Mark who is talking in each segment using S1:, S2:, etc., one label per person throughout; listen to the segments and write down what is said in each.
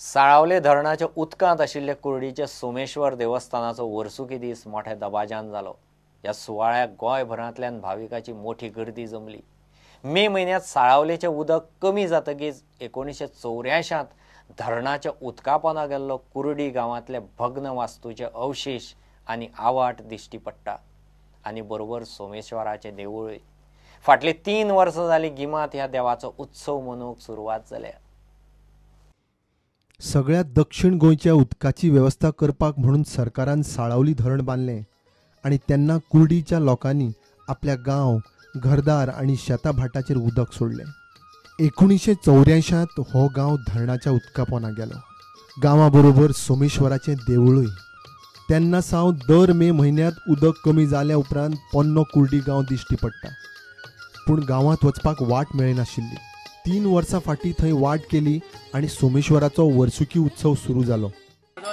S1: साळावले धरणाच्या उदकांत आशिल्ले कुर्डीच्या सोमेश्वर देवस्थानाचो वर्सुकी दीस मोठ्या दबाज्यान जालो. ह्या सुवाळ्याक गोंयभरांतल्यान भाविकांची मोठी गर्दी जमली. मे म्हयन्यांत साळावलेचें उदक कमी जातकीच 1984 धरणाच्या उदकापोना गेल्लो कुर्डी गांवांतले भग्न वास्तूचे अवशेश आनी आवाट दिश्टी पडटा आनी बरोबर सोमेश्वराचें देवूळय. फाटली 3 वर्सां जाली गिमांत ह्या देवाचो उत्सव मनोवंक सुरवात जाल्या.
S2: सगळ्या दक्षिण गोंयच्या उदकाची वेवस्था करपाक म्हणून सरकारान साळावली धरण बांदलें आनी तेन्ना कुर्डीच्या लोकांनी आपल्या गांव, घरदार आनी शेता भाटाचेर उदक सोडलें. 1984 हो गांव धरणाच्या उदकापोना गेलो. गांवा बरोबर सोमेश्वराचें देवूळय. तेन्ना सावन दर मे म्हयन्यांत उदक कमी जाल्या उपरांत पोन्नो कुर्डी गांव दिश्टी पडटा. पूण गांवांत वचपाक वाट मेळनाशिल्ली. 3 वर्सां फाटीं थंय वाट केली आनी सोमेश्वराचो वर्सुकी उत्सव सुरू जालो.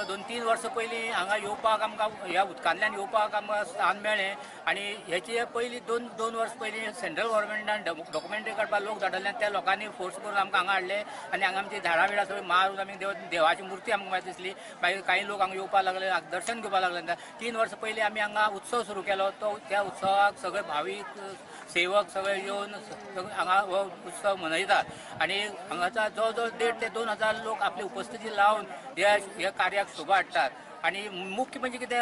S3: 2-3 वर्सां पयलीं हांगा येवपाक आमकां ह्या उदकांतल्यान येवपाक आमकां स्थान मेळ्ळें आनी हेचे पयलीं 2-2 वर्स पयलीं सेंट्रल गव्हर्मेंटान डॉक्युमेंटरी काडपाक लोक धाडले, त्या लोकांनी फोर्स करून आमकां हांगा हाडले आनी हांगा आमची झाडां बिडां सगळीं मारून आमी देवाची मुर्ती आमकां मागीर दिसली. मागीर कांय लोक हांगा येवपाक लागले, दर्शन घेवपाक लागले. 3 वर्सां पयलीं आमी हांगा उत्सव सुरू केलो, तो त्या उत्सवाक सगळे भावीक सेवक सगळे येवन हांगा हो उत्सव मनयतात आनी हांगाचा जवळ जवळ 1.5 ते 2 हजार लोक आपली उपस्थिती लावन ह्या कार्याक शोभा हाडटात. आनी मुख्य म्हणजे कितें,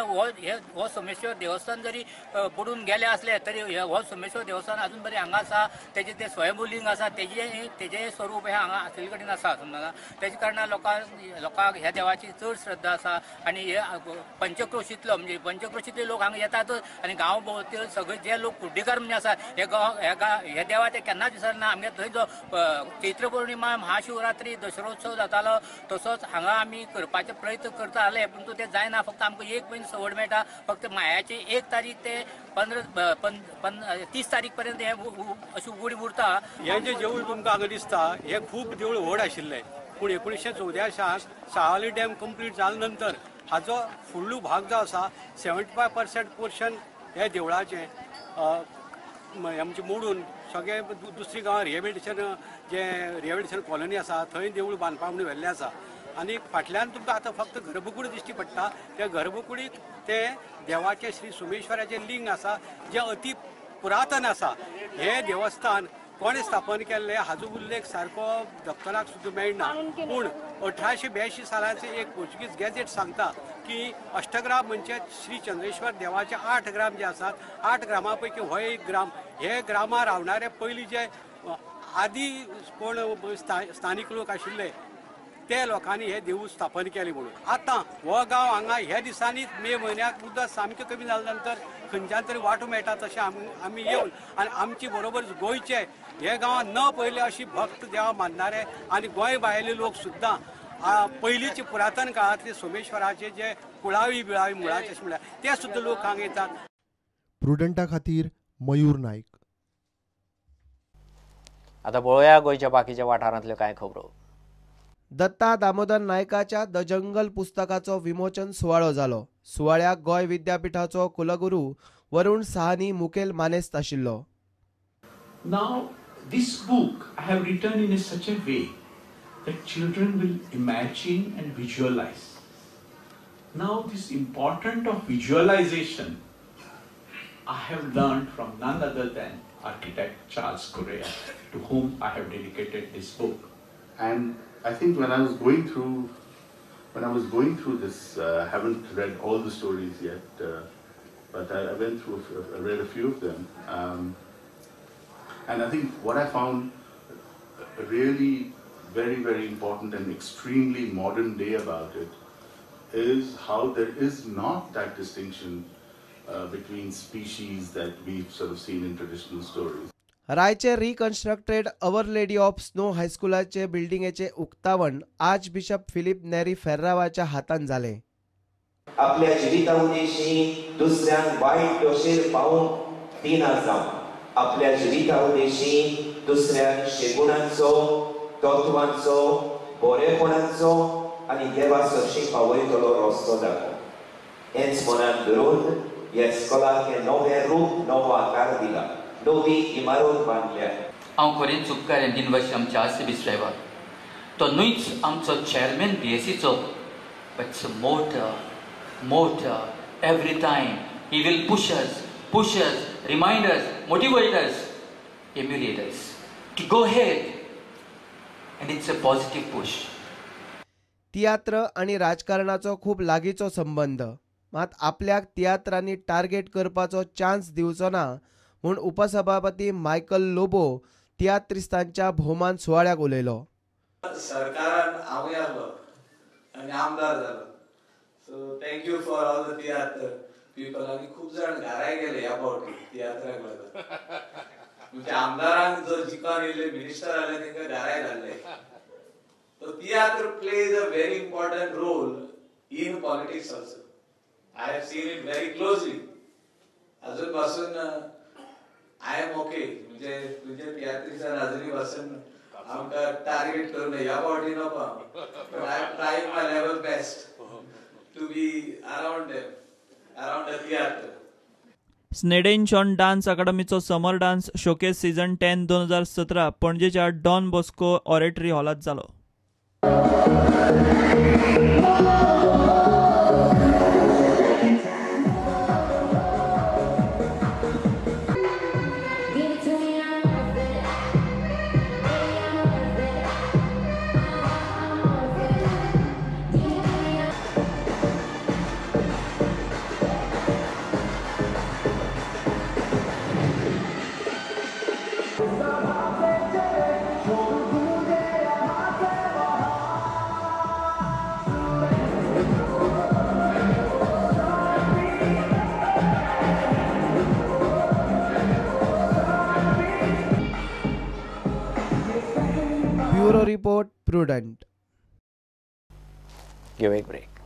S3: हो सोमेश्वर देवस्थान जरी बुडून गेले असले तरी हो सोमेश्वर देवस्थान अजून बरें हांगा आसा. तेजें तें स्वयंभूलिंग आसा, तेजें स्वरूप हें हांगा आसले कडेन आसा समजा. तेजे कारणान लोकांक ह्या देवाची चड श्रद्धा आसा आनी हे पंचक्रोशींतलो म्हणजे पंचक्रोशींतले लोक हांगा येतातच आनी गांव भोंवती सगळे जे लोक कुर्डीकार म्हणजे आसा हे ह्या देवा ते केन्नाच विसरना. आमगे थंय जो चैत्र पौर्णिमा, महाशिवरात्री, दसरोत्सव जातालो तसोच हांगा आमी करपाचे प्रयत्न करता आले, पूण ते जायना. फक्त आमकां 1 म्हयनो सवड मेळटा, फक्त मायाची 1 तारीख ते 30 तारीख पर्यंत हे अशी उगडी उरता.
S4: हे जे देवूळ तुमकां हांगा दिसता हे खूब देवूळ व्हड आशिल्लें, पूण 1984 साळावली डॅम कंप्लीट जाले नंतर हाजो फुडलो भाग जो आसा 75% पोर्शन हे देवळाचें आमचें मोडून सगळे दुसरी गांवां रिहेबिलिटेशन जे रिहेबिलिटेशन कॉलनी आसा थंय देवूळ बांदपाक म्हणून व्हेल्लें आसा. आनी फाटल्यान तुमकां आतां फक्त गर्भकूड दिश्टी पडटा. त्या गर्भकुडीक ते देवाचें श्री सोमेश्वराचें लिंग आसा जें अती पुरातन आसा. हें देवस्थान कोणें स्थापन केल्लें हाजो उल्लेख सारको दप्तराक सुद्दां मेळना, पूण 1882 सालाचें एक पोर्चुगीज गॅझेट सांगता की अष्टग्राम म्हणजे श्री चंद्रेश्वर देवाचे 8 ग्राम जे आसात, 8 ग्रामा पैकी हो एक ग्राम. हे ग्रामार रावणारे पयलीं जे आदी कोण स्थानीक लोक आशिल्ले ते लोकांनी हे देवूळ स्थापन केलें म्हणून. आतां हो गांव हांगा ह्या दिसांनी मे म्हयन्याक उदक सामकें कमी जाल्या नंतर खंयच्यान तरी वांटो मेळटा तशें आमी येवन आनी आमची बरोबर गोंयचे हे गांवांत न पयले अशी भक्त देवा मानणारे आनी गोंय भायले लोक सुद्दां पयलींचे पुरातन काळांतले सोमेश्वराचे जे कुळावी बिळावी मुळाचे अशें म्हणल्यार ते सुद्दां लोक हांगा येतात.
S2: प्रुडंटा खातीर मयूर नायक.
S1: आतां पळोवया गोंयच्या बाकीच्या वाठारांतल्यो कांय खबरो.
S5: दत्ता दामोदर नायकाच्या the jungle पुस्तकाचो विमोचन सुवाळो जालो. सुवाळ्याक गोंय विद्यापीठाचो कुलगुरू वरुण साहनी मुखेल मानेस्त आशिल्लो.
S6: Now this book I have written in such a way that children will imagine and visualize. Now this important of visualization I have learned from none other than architect Charles Correa, to whom I have dedicated this book.
S7: And I think when I was going through this, haven't read all the stories yet, but I went through, I read a few of them, and I think what I found really very, very important and extremely modern day about it is how there is not that distinction between species that we've sort of seen in traditional stories.
S5: रायचे reconstructed our lady of snow हायस्कुलाचे बिल्डिंगेचे उक्तावण आज bishop Philip Neri फेर्रावाच्या हातान जाले.
S8: आपल्या जिविता उद्देशी दुसऱ्यांक वायट दशेर पावूंक दिना जावं. आपल्या जिविता उद्देशी दुसऱ्यांक शेगुणांचो, तत्वांचो, बरेपणांचो आनी देवा सरशी पावयतलो रस्तो दाखोवं. हेंच मनान धरून ह्या इस्कोलाक हें नवें रूप, नवो आकार दिला, नवी इमारत बांदल्या.
S9: हांव खरेंच उपकार दिनवाशी आमच्या आरसीबी साहेबाक. तो न्हूच आमचो chairman बीएसीचो, but it's motor every time he will push us, remind us, motivate us, emulate us to go ahead, and it's a positive push.
S5: तियात्र आनी राजकारणाचो खूब लागींचो संबंद, मात आपल्याक तियात्रांनी टार्गेट करपाचो चान्स दिवचो ना म्हूण उपसभापती मायकल लोबो तियात्रिस्तांच्या भोवमान सुवाळ्याक उलयलो.
S10: सरकारान हांवूय आसलो आनी आमदार जालो, so thank you for all the tiatr people. आनी खूब जाण घराय गेले ह्या फावटी तियात्राक लागून, म्हणजे आमदारांक जो जिखून येयले मिनिस्टर आले तांकां घराय धाडले. So tiatr plays a very important role in politics also. I have seen it very closely. अजून पासून I am okay, म्हणजे तुझे तियात्रिसान अजूनही पासून आमकां टार्गेट करूं नये ह्या फावटी नको, but I am trying my level best to be around them, around the tiatr.
S11: स्नेडेन Shawn dance अकादमीचो summer dance showcase season 10 2017 पणजेच्या डॉन बॉस्को ऑरेटरी हॉलांत जालो.
S5: Bureau Report, Prudent.
S1: Give a break.